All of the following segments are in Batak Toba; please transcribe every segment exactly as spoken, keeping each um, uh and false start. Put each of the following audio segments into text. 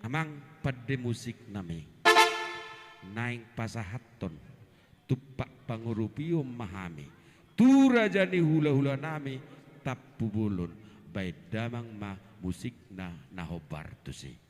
Amang pande musik nami, naeng pasahathon tumpak pangurupion ma hami tu raja ni hula-hula nami Tampubolon, baen damang ma musikna na hombar tusi.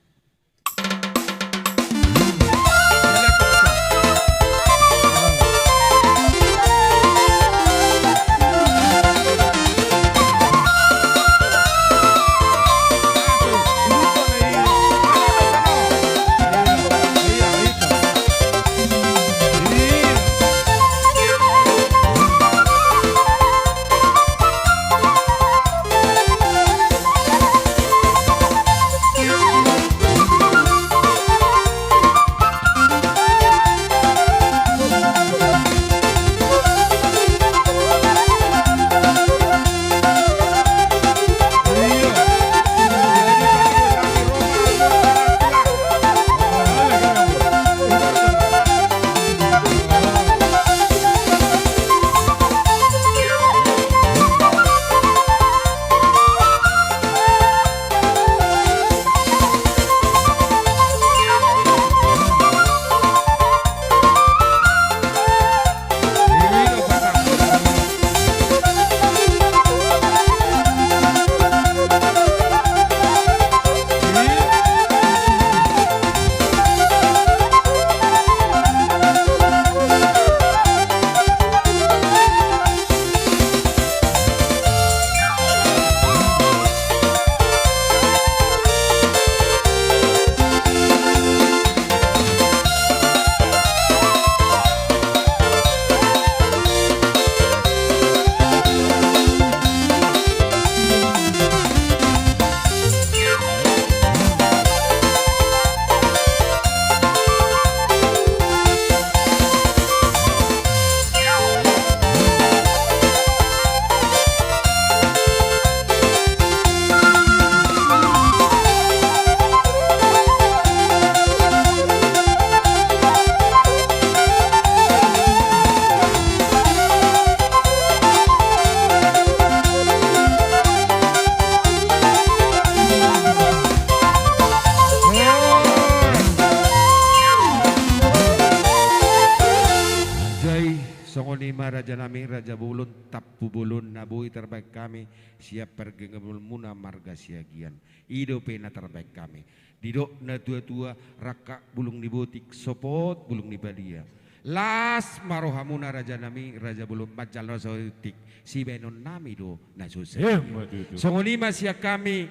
Jai, songon i ma raja nami, raja bolon, Tampubolon, na boi tarbaen hami sian pargellengonmuna marga Siagian. I dope na tarbaen hami. Didok na tua-tua, rangkap bulung ni botik, sopot bulung ni badia. Las ma rohamuna raja nami, raja bolon, manjalo saotik, sibaenon nami do na so sadia. Emma tutu. Songon i ma sian hami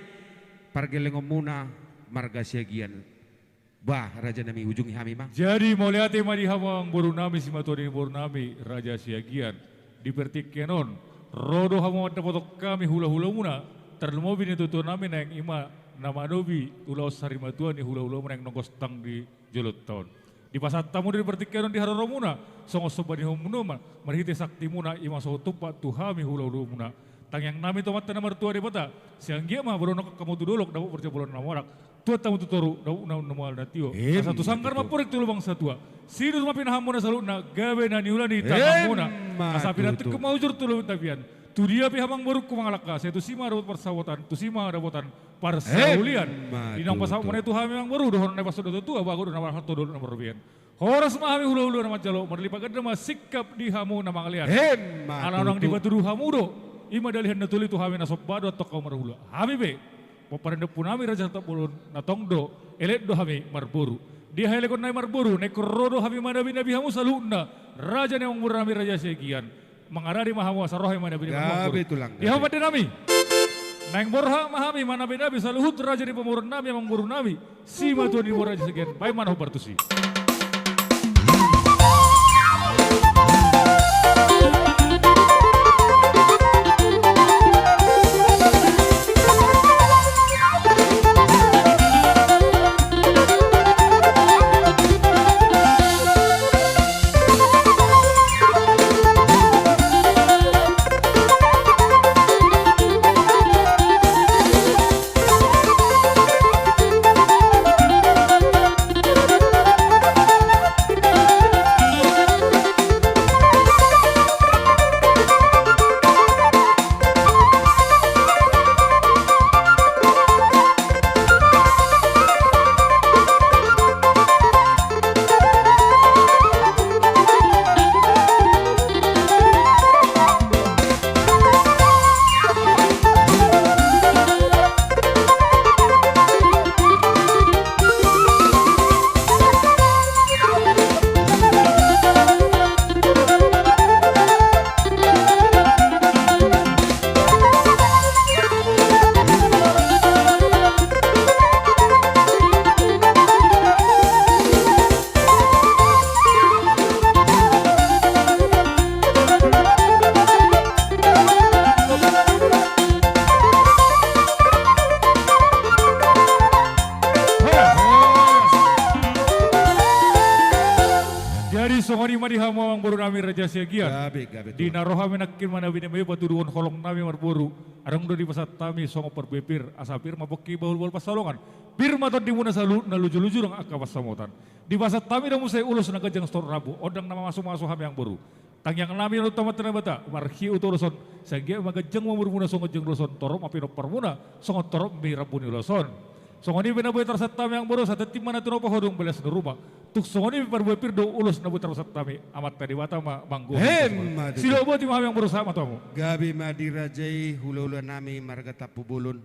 pargellengonmuna marga Siagian. Bah, raja nami, ujungi hami ma. Jadi mauliate ma di hamu amangboru nami, simatua ni boru nami, raja Siagian. Di partingkian on, ro do hamu mandapothon hami hula-hulamuna, tarlumobi ni tua-tua nami naeng i ma na manobi ulaon sarimatua ni hula-hulamuna naeng nongos tang di joloanta on. Dipasahat hamu do di partingkian on di haroromuna songon somba ni hamuna ma, marhite saktimuna, i ma songon tumpak tu hami hula-hulamuna. Tangiang nami tu Amanta na martua Debata, sai anggiat ma mardongan hamu tu dolok, dapot parjapulan na horas, tuat hamu tu toru, dapot na mual na tio. Emma tutu. Asa tu sanggar ma amporik tu lubang satua. Sinur ma pinahanmuna saluhutna, gabe na niula ni tanganmuna. Emma tutu. Asa pinahan tingki ma hujur tu lobit tapian. Tu dia pe hamu amangborungku mangalangka, sai tusi ma dapot parsaotan, tusi ma dapotan parsaulian. Emma tutu. Di naung pasahatmuna i tu hami amangboru, dohonon na dipasahat ni natua-tua, bagot do na marhalto, dolok na marrobean. Horas ma hami hula-hula na manjalo, marlipat ganda ma singkap di hamu na mangalean. Emma tutu. Ala naung dipatudu hamu do, i ma dalihan na tuli tu hami na somba dohot hamu marhula. Hami pe, pomparan ni ompunami Raja Tampubolon, na tong do, elek do hami marboru. Di haelekon nami marboru, naeng ro do hami manabi-nabi hamu saluhutna, raja ni amangborunami Raja Siagian. Mangarade ma hamu asa ro hami manabi-nabi hamu. Gabe tulang, gabe. Di hamu pande nami. Naeng borhat ma hami manabi-nabi saluhut raja ni pamoruon nami, amangboru nami, simatua ni boru Raja Siagian. Baen ma na hombar tusi. Songon i ma di hamu amangboru nami Raja Siagian. Gabe, gabe, Tulang. Di na ro hami nangkin manang bini ma i patuduhon holong nami marboru. Adong do dipasahat hami songon parbue pir, asa pir ma pongki bahulbahul pansalongan. Pir ma tondimuna saluhutna, lujuluju nang angka pansamotan. Dipasahat hami do muse ulos na ganjang sitorop rambu, ondang na mamasumasu hami amangboru. Tangiang nami on tu Amanta Debata, marhite ulos on, sai anggiat ma ganjang ma umurmuna songon ganjang ni ulos on, torop ma pinomparmuna songon torop ni rambu ni ulos on. Songon i pe na boi tarsahat hami amangboru, sai tintin ma na tinopa, hodong balas ni ruma. Tung songon i pe parbue pir do ulos na boi tarsahat hami, Amanta Debata ma manggohi. Emma tutu. Silehon botima hami amangboru, sahat ma tu hamu. Gabe ma di raja i hulahula nami marga Tampubolon.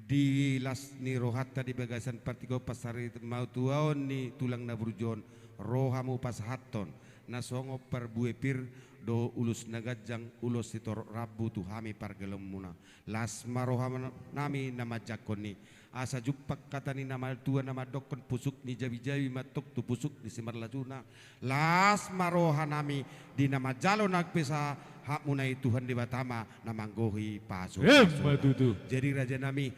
Di las ni rohanta di bagasan partingkian, pansarimatua-tuaon ni tulang na burju on, ro hamu pasahathon na songon parbue pir dohot ulos na ganjang, ulos sitorop rambu tu hami pargellenmuna. Las ma roha nami na manjangkon i, asa jumpang hata ni na matua na mandokkon, pusuk ni jabijabi ma antong tu pusuk ni simarlajuna. Las ma roha nami di na manjalo nang pesahatmuna i, Tuhan Debata ma na manggohi pasupasu. Emma tutu. Jadi raja nami,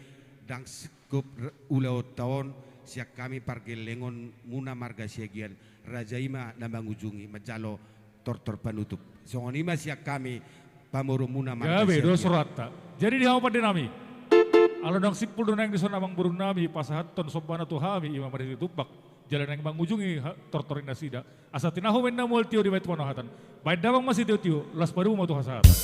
ndang singkop r-, ulaonta on, sian hami pargellengonmuna marga Siagian, raja i ma na mangujungi manjalo tortor panutup. Songon i ma sian hami pamoruonmuna marga Siagian. Gabe dos rohanta. Jadi di hamu pande nami, ala ndang simpul do naeng dison amangboru nami pasahathon sombana tu hami, i ma marhite tumpak, jala naeng mangujungi ha-, tortor ni nasida. Asa tinahu ma inna mual tio, dibahen Tuhan hata. Bahen damang ma sitiotio, laos padomu ma tu hasahatan.